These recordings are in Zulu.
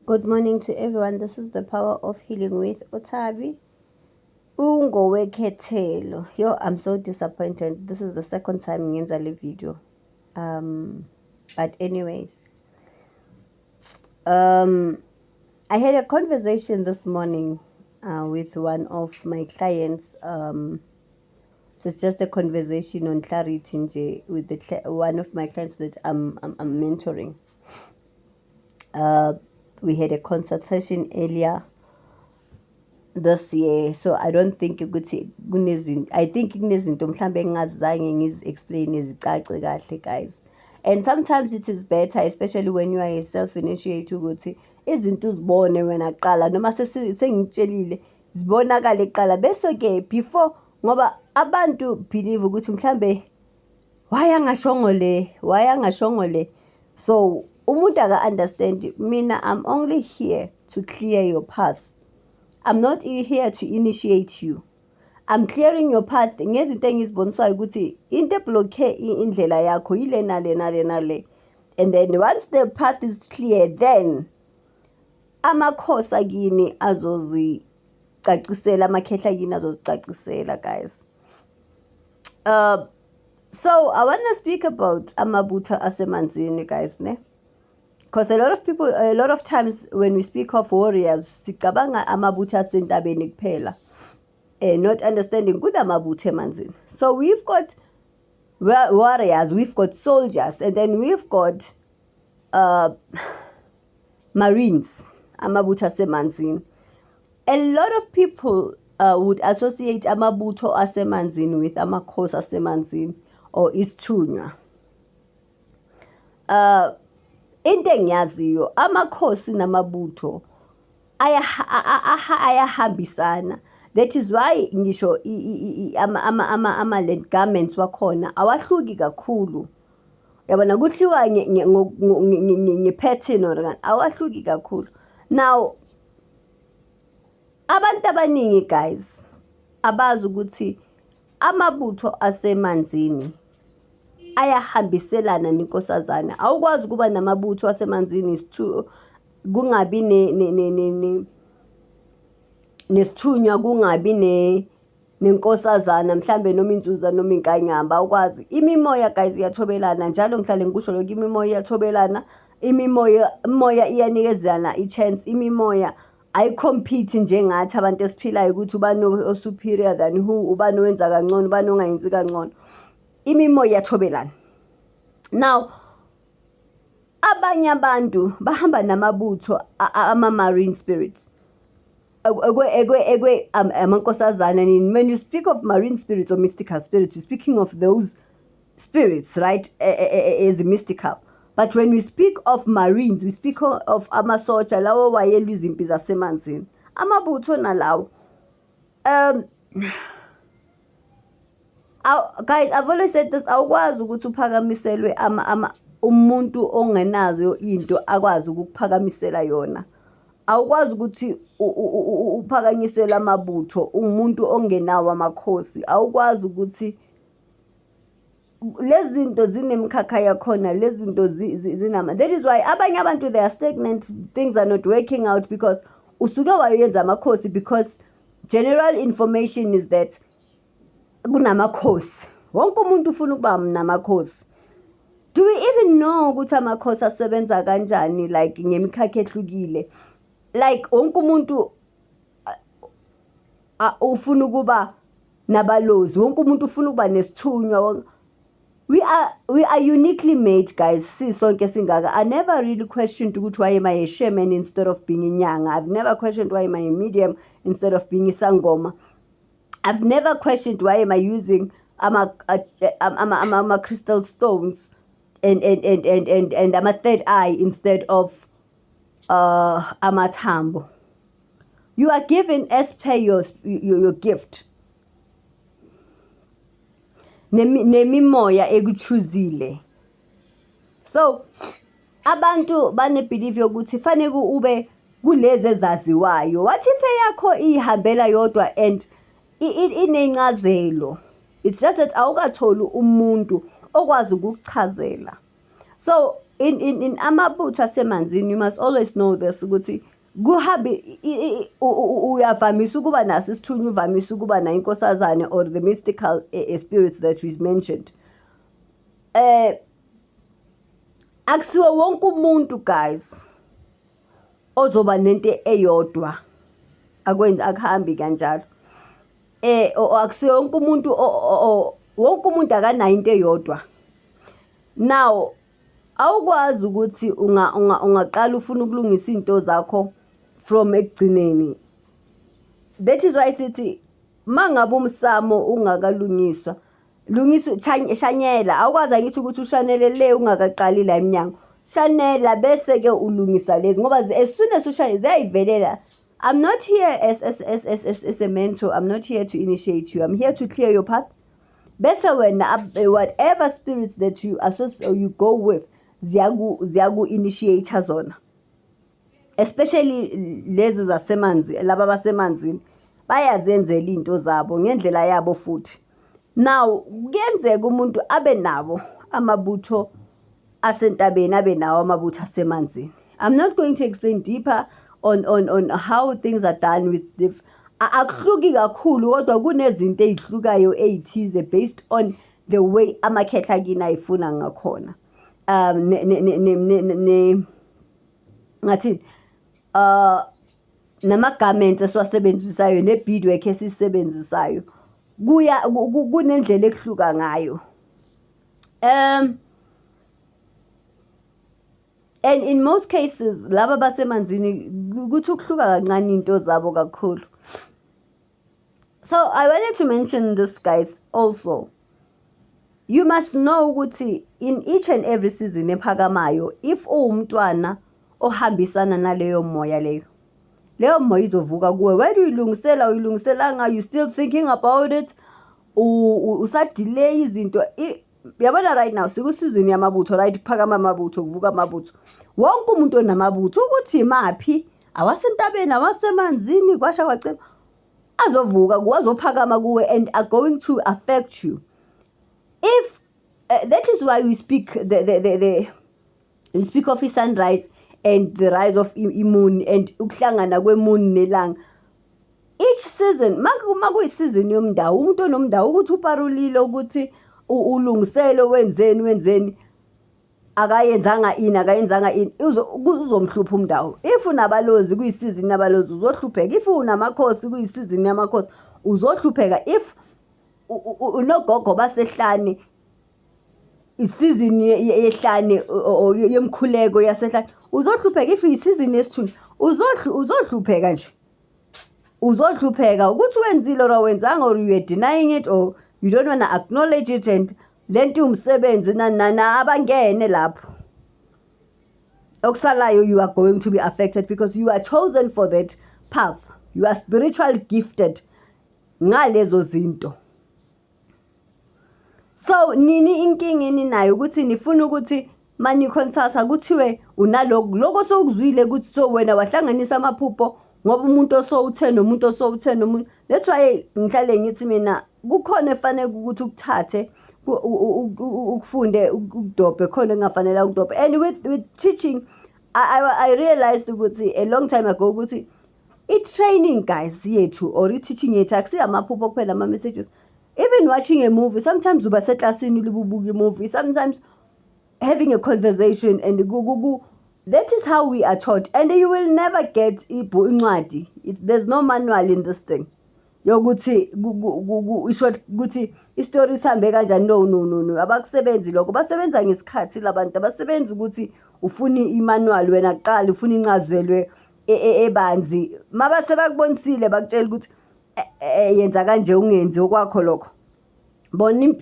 Good morning to everyone. This is The Power of Healing with Otabi. Ungowekhethelo. Yo, I'm so disappointed. This is the second time ngenza le video. But anyways, I had a conversation this morning with one of my clients. It was just a conversation on clarity nje with one of my clients that I'm mentoring. We had a consultation earlier this year, so I don't think ukuthi kunezinto, I think kunezinto mhlambe engingazange ngizi-explain zicace kahle, guys. And sometimes it is better, especially when you are a self initiate, ukuthi izinto uzibone wena kuqala noma sengikutshelile zibonakale kuqala, bese-ke before, ngoba abantu believe ukuthi mhlambe why angashongo le, why angashongo le. So umuntu aka-understand, mina I'm only here to clear your path. I'm not here to initiate you. I'm clearing your path ngezinto engizibonisayo ukuthi into e-block-e indlela yakho yile nale nale nale. And then once the path is clear, then amakhosi akini azozicacisela, amakhehla akini azozicacisela, guys. So I want to speak about amabutho asemanzini, guys, ne, because a lot of people, a lot of times when we speak of warriors, sicabanga amabutho asentabeni kuphela, not understanding kunamabutho emanzini. So we've got warriors, we've got soldiers, and then we've got marines, amabutho asemanzini. A lot of people would associate amabutho asemanzini with amakhosi asemanzini or isithunywa. Into engiyaziyo, amakhosi namabutho ayahambisana. That is why ngisho ama-land garments wakhona awahluki kakhulu. Yabona, kuhluka nge-pattern or awahluki kakhulu. Now, abantu abaningi, guys, abazi ukuthi amabutho asemanzini ayahambiselana nenkosazana. Awukwazi ukuba namabutho asemanzini kungabi nesithunywa, kungabi nenkosazana mhlambe noma inzuza noma inkanyamba, awukwazi. Imimoya, guys, iyathobelana njalo. Ngihlale ngikusho lokho, imimoya iyathobelana, imimoya imoya iyanikezana i-chance, imimoya ayi-compete njengathi abantu esiphilayo ukuthi ubani o-superior than who, ubani owenza kangcono, ubani ongayenzi kangcono. Imimoya iyathobelana. Now, abanye abantu bahamba namabutho ama-marine spirits. Ekwe amankosazana nini. When you speak of marine spirits or mystical spirits, you're speaking of those spirits, right, as mystical. But when we speak of marines, we speak of amasotsha lawo wayelwa izimpi zasemanzini. Amabutho nalawo. Guys, I've always said this, awukwazi ukuthi uphakamiselwe ama umuntu ongenazo into akwazi ukukuphakamisela yona. Awukwazi ukuthi uphakanyiselwe amabutho umuntu ongenawo amakhosi. Awukwazi ukuthi lezi zinto zinemikhakha yakhona, lezi zinto zinama. That is why abanye abantu, they are stagnant, things are not working out, because usuke wayenza amakhosi because general information is that kunamakhosi. Wonke umuntu ufuna ukuba namakhosi. Do we even know ukuthi amakhosi asebenza kanjani, like ngemikhakha ehlukile? Like wonke umuntu ufuna ukuba nabalozi, wonke umuntu ufuna ukuba nesithunywa. We are uniquely made, guys, sisonke singaka. I never really questioned ukuthi why am I a shaman instead of being inyanga. I've never questioned why am I a medium instead of being isangoma. I've never questioned why am I using ama crystal stones and ama third eye instead of amathambo. You are given as per your gift. Nemimoya ekuchuzile. So abantu bane-belief yokuthi fanele ube kulezi ezaziwayo. What if eyakho ihambela yodwa and inencazelo? It's just that awukatholi umuntu okwazi ukukuchazela. So In amabutho asemanzini, you must always know this, ukuthi kuhambe uyavamisa ukuba naso isithunywa, uvamise ukuba nayo inkosazane or the mystical spirits that we mentioned. Akusiwo wonke umuntu, guys, ozoba nento eyodwa. Akwenzi, akuhambi kanjalo. Akusiwo wonke umuntu, wonke umuntu akanayo into eyodwa. Now, awukwazi ukuthi ungaqala ufuna ukulungisa iy'nto zakho from ekugcineni. That is why sithi uma ngabe umsamo ungakalungiswa, lungisa, shanyela. Awukwazi, angithi, ukuthi ushanele le ungakaqali la emnyango. Shanela, bese-ke ulungisa lezi, ngoba as soon as ushayela ziyayivelela. I'm not here as a mentor. I'm not here to initiate you. I'm here to clear your path. Bese wena, whatever spirits that you associate or you go with, ziyaku-initiate zona. Especially lezi zasemanzi, laba basemanzini bayazenzela iy'nto zabo ngendlela yabo futhi. Now, kuyenzeka umuntu abe nabo amabutho asentabeni, abe nawo amabutho asemanzini. I'm not going to explain deeper on how things are done with the akuhluki kakhulu, kodwa kunezinto ey'hlukayo ey'thize based on the way amakhehla akini ayifuna ngakhona. Ne ne ne ne ne ngathini, nama-garments esiwasebenzisayo ne-beadwork esiyisebenzisayo, kuya kunendlela ekuhluka ngayo. And in most cases, laba basemanzini kuthi ukuhluka kancane into zabo kakhulu. So I wanted to mention this, guys, also. You must know ukuthi in each and every season ephakamayo, if uwumntwana ohambisana naleyo moya leyo, leyo moya izovuka kuwe, whether uyilungisela, uyilungiselanga, you still thinking about it, usa-delay izinto. Yabona, right now siku-season yamabutho, right? Kuphakama amabutho, kuvuka amabutho. Wonke umuntu onamabutho, ukuthi imaphi, awasentabeni, awasemanzini, kwasha kwacima, azovuka, azophakama kuwe and are going to affect you. If that is why we speak the we speak of i-sunrise and the rise of i-moon and ukuhlangana kwe-moon nelanga. Each season, makuyi-season yomndawo, umuntu onomndawo, ukuthi uparulile, ukuthi ulungisele, wenzeni, wenzeni, akayenzanga ini, akayenzanga ini, uzomhlupha umndawo. If unabalozi, kuyi-season yabalozi, uzohlupheka. If unamakhosi, kuyi-season yamakhosi, uzohlupheka. If unogogo basehlane, isizini yehlane yemkhuleko yasehlane, uzohlupheka. If isizini yesithunywa, uzohlupheka nje, uzohlupheka ukuthi wenzile or awenzanga, or you are denying it or you don't wanna acknowledge it, and lento iwumsebenzi nani abangene lapho okusalayo, you are going to be affected because you are chosen for that path. You are spiritual gifted ngalezo zinto. So nini inkinga eninayo ukuthi nifuna ukuthi mani-consulta kuthiwe unalokhu, lokho sewukuzwile ukuthi so wena wahlanganisa amaphupho, ngoba umuntu osowuthe nomuntu osowuthe nomuntu. That's why ngihlale ngithi mina kukhona efanele ukuthi ukuthathe, ukufunde, ukudobhe, khona engafanele ukudobhe. And with teaching, I realized ukuthi a long time ago ukuthi i-training, guys, yethu or i-teaching yethu akusiyo amaphupho kuphela, ama-messages. Even watching a movie, sometimes uba seklasini ulibe ubuka i-movie, sometimes having a conversation, and that is how we are taught. And you will never get incwadi. There's no manual in this thing yokuthi short ukuthi isitori sihambe kanjani. No, no, no, no, abakusebenzi lokho. Basebenza ngesikhathi labantu, abasebenzi ukuthi ufuna i-manual wena kuqala, ufuna incazelo ebanzi. Mabase bakubonisile, bakutshela ukuthi yenza kanje, ungenzi okwakho lokho, bona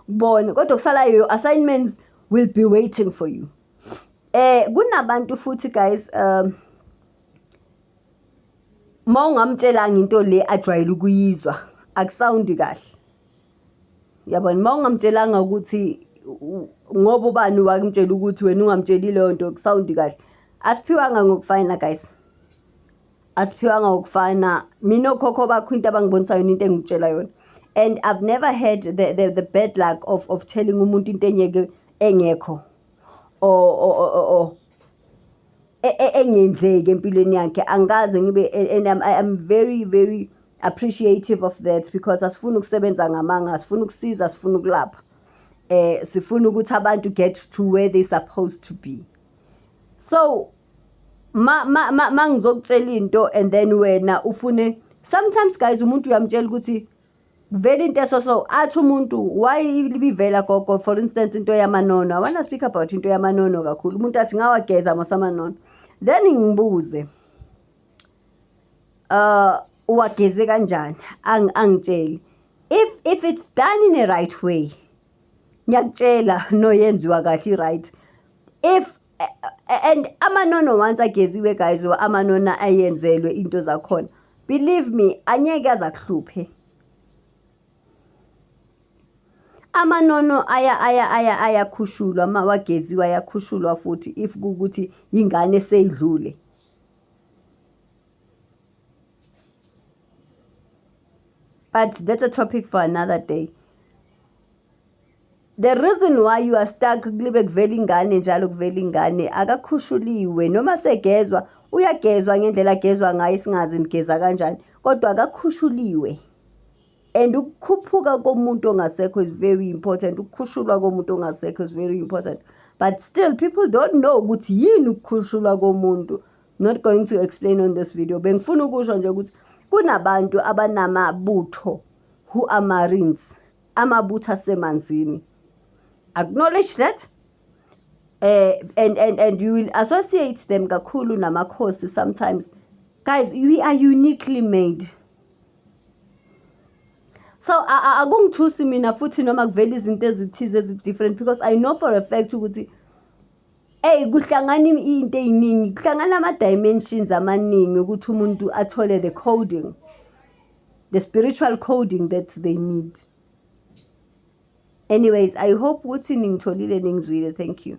bona, kodwa kusalayo, your assignments will be waiting for you. Kunabantu futhi, guys, uma ungamtshelanga into le ajwayele ukuyizwa, akusawundi kahle, yabona. Uma ungamtshelanga ukuthi ngoba ubani wakumtshela ukuthi wena ungamtsheli leyo nto, kusawundi kahle. Asiphiwanga ngokufana, guys, asiphiwanga ngokufana. Mina okhokho bakho, into abangibonisa yona, into engikutshela yona, and I've never had the bad luck of telling umuntu into enyeke engekho. or engenzeki empilweni yakhe. Angikaze ngibe, and I'm very very appreciative of that, because asifuni ukusebenza ngamanga, asifuni ukusiza, sifuna ukulapha, sifuna ukuthi abantu get to where they supposed to be. So ma ngizokutshela into and then wena ufune, sometimes guys, umuntu uyamtshela ukuthi vele into eso, so athi umuntu, "Why ibivela, gogo?" For instance, into yamanono. I wanna speak about into yamanono kakhulu. Umuntu athi, "Ngawageza masamanono." Then ngibuze, "Uwageze kanjani?" Angitsheli. If it's done in a right way, ngiyakutshela, no, yenziwa kahle, right? If and amanono once ageziwe guys, amanono ayenzelwe into zakhona, believe me, angeke azakuhluphe. Amanono aya aya aya ayakhushulwa ma wageziwe, ayakhushulwa futhi if kukuthi ingane seyidlule. But that's a topic for another day. The reason why you are stuck, kulibe kuvela ingane njalo, kuvela ingane, akakhushuliwe. Noma segezwa, uyagezwa ngendlela agezwa ngayo, singazi nigeza kanjani, kodwa akakhushuliwe. And ukukhuphuka komuntu ongasekho is very important, ukukhushulwa komuntu ongasekho is very important, but still people don't know ukuthi yini ukukhushulwa komuntu. Not going to explain on this video. Bengifuna ukusho nje ukuthi kunabantu abanamabutho who are marines, amabutho asemanzini. Acknowledge that, and you will associate them kakhulu namakhosi sometimes. Guys, we are uniquely made, so akungithusi mina futhi noma kuvela izinto ezithize ezi-different, because I know for a fact ukuthi eyi, kuhlangana into ey'ningi, kuhlangana ama-dimensions amaningi ukuthi umuntu athole the coding, the spiritual coding that they need. Anyways, I hope ukuthi ningitholile, ningizwile. Thank you.